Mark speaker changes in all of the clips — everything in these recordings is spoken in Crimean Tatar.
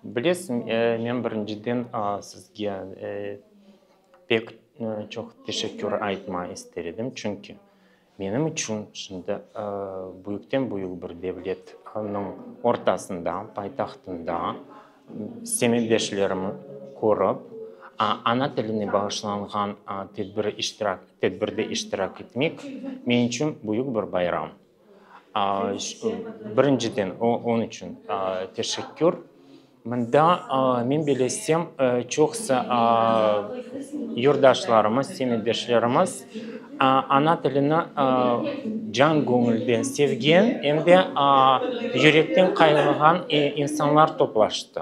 Speaker 1: Bilesiñ, men birinciden sizge pek çoq teşekkür aytmağa ister edim, çünki menim içün şimdi büyükten-büyük bir devletniñ ortasında, paytahtında semetdeşlerimi körip, ana tiline bağışlanğan tedbirde iştirak etmek men içün büyük bir bayram. Birinciden, onıñ içün teşekkür. Mında, men bilesem, çoqusı yurtdaşlarımız, semetdeşlerimiz ana tilini can-göñülden sevgen, em de yürekten qayğırğan insanlar toplaştı.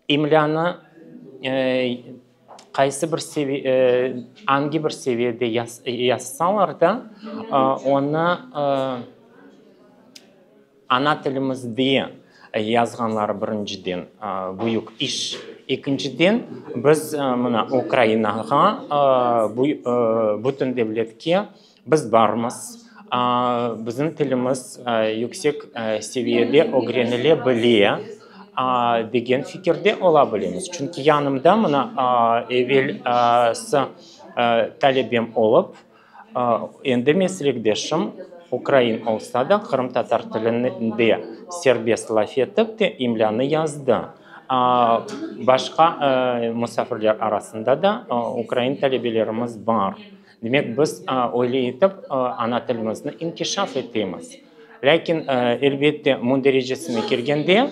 Speaker 1: İmlânı qaysı bir angi bir seviyede yazsalar da, onı ana tilimizde yazğanları birinciden büyük iş, ekinciden biz mına Ukrainağa, bütün devletke biz barmız, bizim tilimiz yüksek seviyede ögrenile bile degen fikirde ola bilemiz. Çünki yanımda mına evelsi talebem olıp, endi meslekdeşim, ukrain olsa da, qırımtatar tilinde serbest laf etip te imlânı yazdı. Başqa musafirler arasında da ukrain talebelerimiz bar. Demek, biz öyle etip ana tilimizni inkişaf etemiz. Lâkin, elbette, mündericesine kelgende,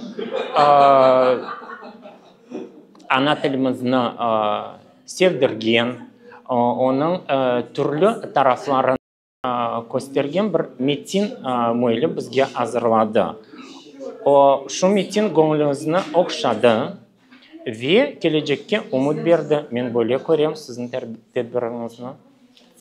Speaker 1: ana tilimizni sevdirgen, onıñ türlü taraflarını köstergen bir metin müellif bizge azırladı. O, şu metin göñlümizni ohşadı ve kelecekke ümüt berdi. Men böyle körem siziñ tedbiriñizni.